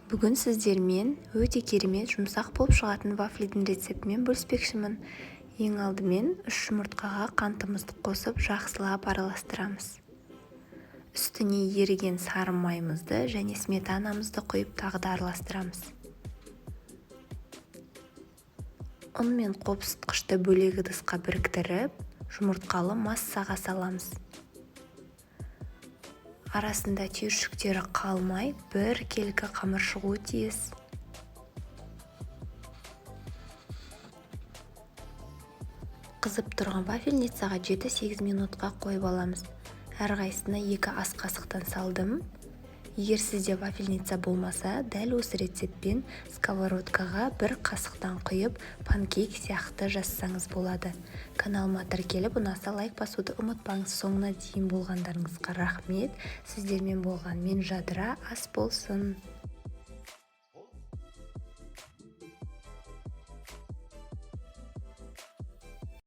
Бүгін сіздермен өте керемет жұмсақ болып шығатын вафлидің рецептімен бөліспекшімін. Ең алдымен 3 жұмыртқаға қантымызды қосып, жақсылап араластырамыз. Үстіне еріген сары майымызды және сметанамызды құйып, тағы да араластырамыз. Ұн мен қопсытқышты бөлек ыдысқа біріктіріп, жұмыртқалы массаға саламыз. Арасында түйіршіктері қалмай, біркелкі қамыр шығуы тиіс. Қызып тұрған вафельницаға 7-8 минутқа қойып аламыз. Әрқайсысына 2 ас қасықтан салдым. Егер сізде вафельница болмаса, дәл осы рецептпен сковородкаға 1 қасықтан құйып, панкейк сияқты жазсаңыз болады. Каналыма тіркеліп, ұнаса, лайк басуды ұмытпаңыз. Соңына дейін болғандарыңызға рахмет. Сіздермен болған мен, Жадыра. Ас болсын!